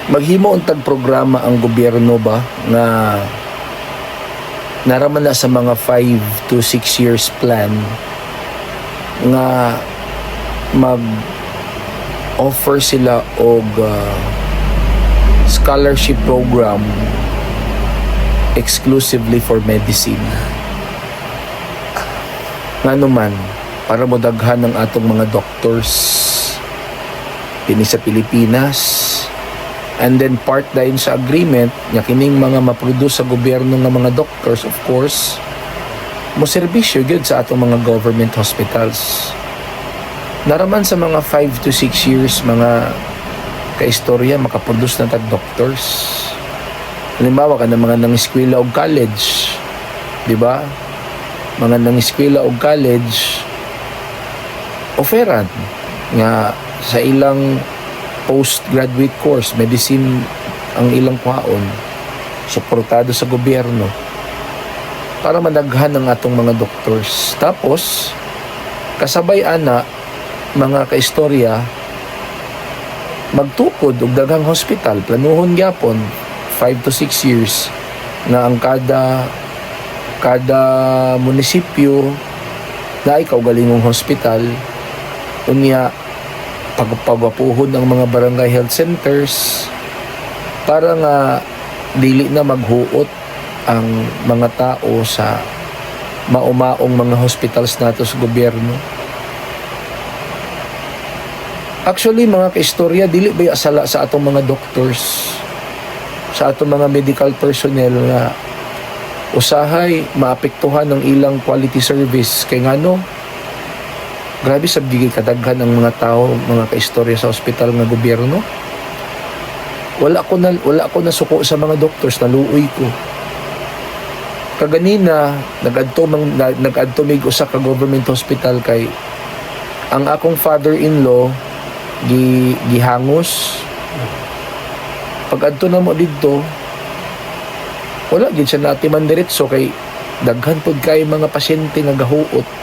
Maghimo untag programa ang gobyerno ba nga naraman na sa mga 5 to 6 years plan nga mag offer sila og scholarship program exclusively for medicine. Ngano man, para modaghan ang atong mga doctors dinhi sa Pilipinas, and then part dayon sa agreement nga kining mga ma-produce sa gobyerno nga mga doctors, of course, mo serbisyo gyud sa atong mga government hospitals. Naraman sa mga 5 to 6 years, mga kaistorya, makaproduce na tag doctors. Halimbawa, kanang mga nang eskwela og college, di ba? Mga nang eskwela og college, offeran nga sa ilang postgraduate course, medicine ang ilang kuhaon, suportado sa gobyerno para madaghan ang atong mga doctors. Tapos kasabay ana, mga kaistorya, magtukod og daghang hospital. Planuhon gyapon 5 to 6 years nga ang kada kada munisipyo naay kaugalingong hospital. Unya pagpagwapuhon ang mga barangay health centers para nga dili na maghuot ang mga tao sa maumaong mga hospitals nato sa gobyerno. Actually, mga kaistorya, dili ba sala sa atong mga doctors, sa atong mga medical personnel nga usahay maapektuhan ang ilang quality service kay ngano grabe sab gigi kadaghan ang mga tao, mga kaistorya, sa ospital nga gobyerno. Wala ko nasuko sa mga doctors, naluoy ko. Kaganina nag-adto mig usa ka government hospital kay ang akong father-in-law gihangos. Pag adto na mo didto, wala gid siya natiman diretso kay daghan pud kay mga pasyente nga gahuot.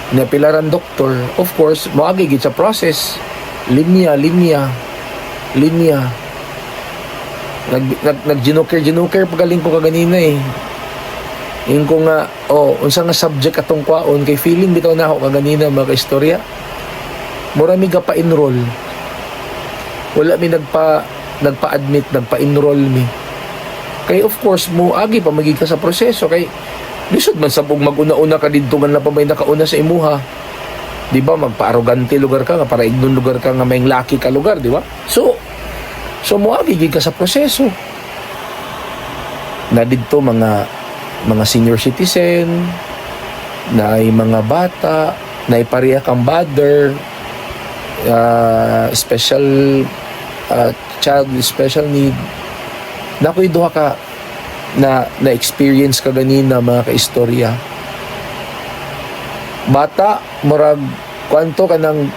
Napilaran doktor, of course moagi gid sa process, linya, linya, linya. Nag nag nag jinuker pagaling ko kaganina eh. Yung ko nga, oh, unsa nga subject atong kwaon kay feeling bitaw na ako kaganina, mga kaistorya, mura mi pa-enroll. Wala mi nagpa-admit, nagpa-enroll mi. Kay of course mo agi pa magig ka sa proseso kay lisod man sabog maguna-una ka didto nga na pa may nakauna sa imuha. Di ba magpa-arrogante lugar ka nga para ignon lugar ka nga may laki ka lugar, di ba? So moagi gid ka sa proseso. Na didto mga senior citizen, na ay mga bata, na pareha kang bother, special child with special need. Nakoy duha ka na na experience ka ganina, mga kaistorya. Bata, murag kwanto kanang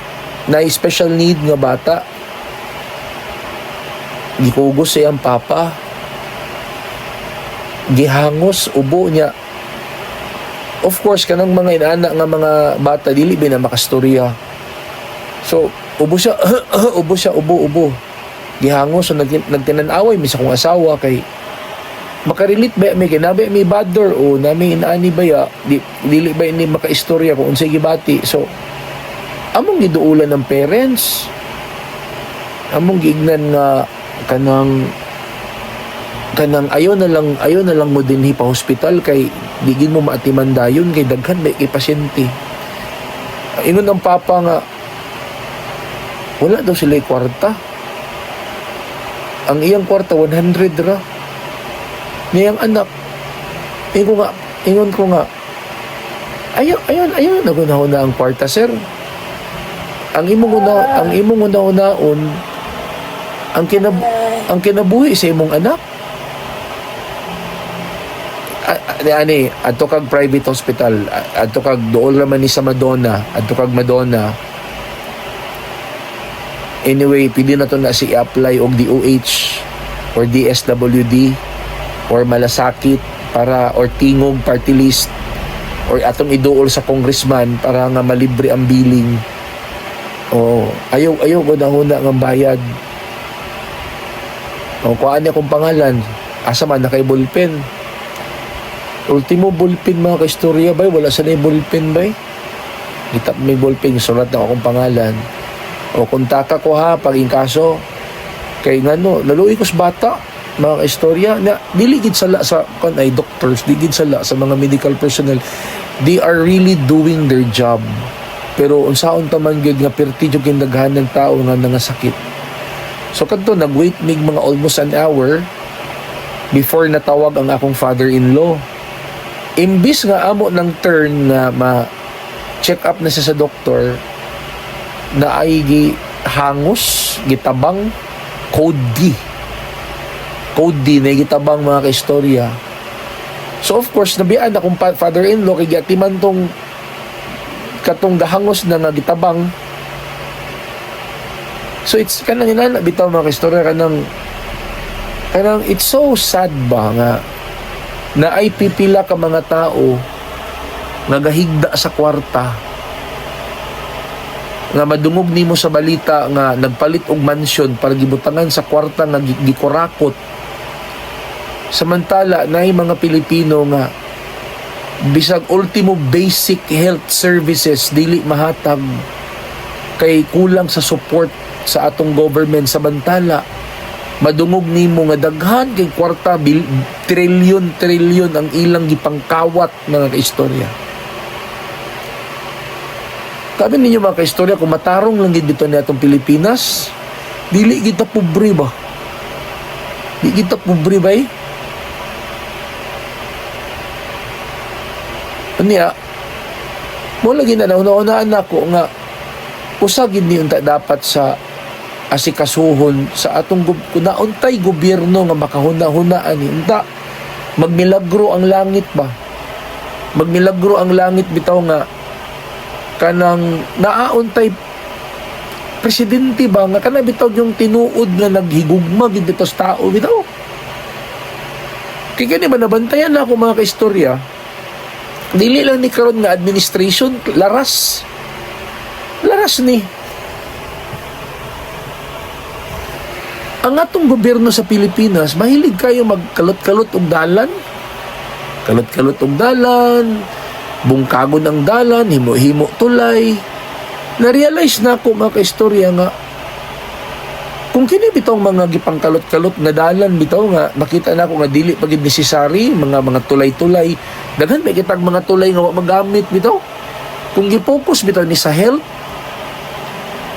na special need nga bata, gikugos siyang papa, gihangos, ubo niya. Of course, kanang mga inana nga mga bata, dili ba na makastorya. So ubo siya, ubo siya, ubo, ubo, gihangos. So nagtinan-away mi sa akong asawa kay makarelate ba mi kay nabi mi bother o nami inaani ba ya di, dili ba ini makaistorya kung unsay gibati. So among giduulan ng parents, among giignan nga kanang kanang ayaw na lang mo dinhi pa hospital kay di gid mo maatiman dayon kay daghan ba kay pasyente. Ingon ang papa nga wala daw sila kwarta. Ang iyang kwarta 100 ra niyang anak. Ingon ko nga, ayaw ayaw ayaw na gunahon na ang kwarta, sir. Ang imong una-unaon ang kinabuhi sa imong anak. Ani adto kag private hospital, adto kag dool raman ni sa Madonna, adto kag Madonna. Anyway, pwede na to na si apply og DOH or DSWD or Malasakit para or Tingog party list or atong iduol sa congressman para nga malibre ang billing. Oh, ayaw ayaw ko na huna nga bayad. O kuhaan niya akong pangalan. Asa man na kay ballpen. Ultimo ballpen, mga kaistorya, bay, wala sa na ballpen, bay. Gitap may ballpen, sulat na akong pangalan. O kontaka ko ha pag in kaso kay ngano naluoy ko sa bata, mga kaistorya, na dili gid sala sa kon ay doctors, di gid sala sa mga medical personnel. They are really doing their job, pero unsaon ta man gyud nga perti jud kinaghan ng tao nga nangasakit. So kadto nag-wait mig mga almost an hour before natawag ang akong father-in-law. Imbis nga amo ng turn na ma check up na siya sa doktor, na ay gi hangos, gitabang code D. Code D na gitabang, mga kaistorya. So of course nabiyaan akong father-in-law kay giatiman tong katong gahangos na nga gitabang. So it's kanang inana bitaw, mga kaistorya, kanang it's so sad ba nga na ay pipila ka mga tao nga gahigda sa kwarta, nga madungog nimo sa balita nga nagpalit og mansyon para gibutangan sa kwarta nga gikurakot, samantala naay mga Pilipino nga bisag ultimo basic health services dili mahatag kay kulang sa support sa atong government. Samantala madungog nimo nga daghan kay kwarta, trilyon trilyon ang ilang gipangkawat, mga kaistorya. Sabi ninyo, mga kaistorya, kung matarong lang gid dito ni atong Pilipinas, dili kita pobre ba? Di kita pobre ba eh? Unya, mo lagi na nauna-unaan nako nga usa gid ni unta dapat sa asikasuhon sa atong kung nauntay gobyerno nga makahuna-hunaan ni unta magmilagro ang langit ba, magmilagro ang langit bitaw nga kanang naauntay presidente ba nga kana bitaw yung tinuod nga naghigugma gid bitaw sa tao bitaw. Kay kani ba, nabantayan na ako, mga kaistorya, dili lang ni karon nga administration, laras laras ni ang atong gobyerno sa Pilipinas. Mahilig kayo magkalot-kalot og dalan, kalot-kalot og dalan, bungkagon ang dalan, himo-himo tulay. Na-realize na ako, mga kaistorya, nga kung kini bitong mga gipangkalot-kalot nga dalan bitaw nga makita na ako nga dili pa gid necessary mga tulay-tulay, daghan may kitag mga tulay nga wa magamit bitaw. Kung gi-focus bitaw ni sa health,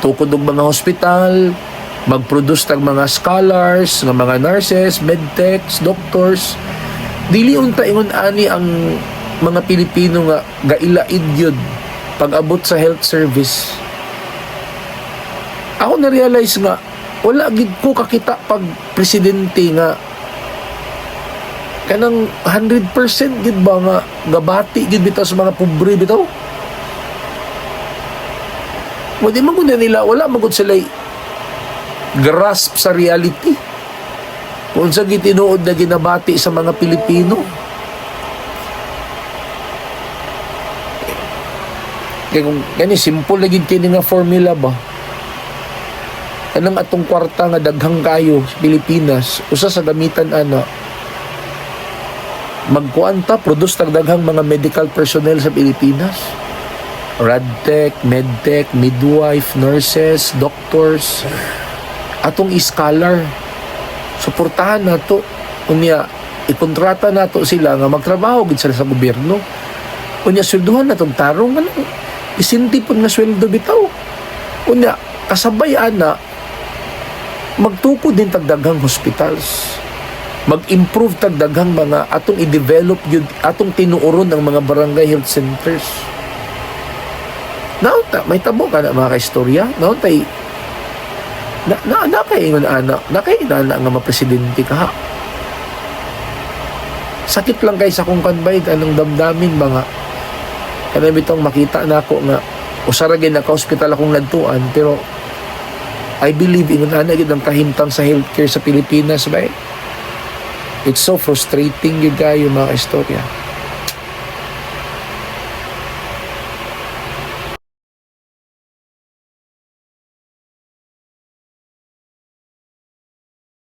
tukod og mga hospital, mag-produce tag mga scholars nga mga nurses, medtechs, doctors, dili unta ingon ani ang mga Pilipino nga gailaid yun pag-abot sa health service. Ako na-realize nga wala gid ko kakita pag presidente nga kanang 100% gid ba nga gabati gid bitaw sa mga pobre bitaw. Mo di man gud na nila, wala man gud sila grasp sa reality kung sa gitinuod na ginabati sa mga Pilipino. Kay kung gani simple na gid kini nga formula ba, kanang atong kwarta nga daghang kayo sa Pilipinas, usa sa gamitan ana, magkuan ta, produce tag daghang mga medical personnel sa Pilipinas, radtech, medtech, midwife, nurses, doctors, atong scholar, suportahan nato. Unya ikontrata nato sila nga magtrabaho gid sila sa gobyerno. Unya swelduhan natong tarong, ano, isinti pud nga sweldo bitaw. Unya kasabay ana magtukod din tag daghang hospitals, mag-improve tag daghang mga atong i-develop yun, atong tinuoron ang mga barangay health centers. Naunta may tabo ka na, mga kaistorya, nauntay na na na kay ingon ana na kay inana nga mapresidente ka ha. Sakit lang kay sa kong kanbay anong damdamin ba nga kanang bitong makita na ako nga usara gyud naka hospital akong nagtuan, pero I believe ingon ana gyud ang kahimtang sa healthcare sa Pilipinas ba eh. It's so frustrating gyud kayo, mga istorya.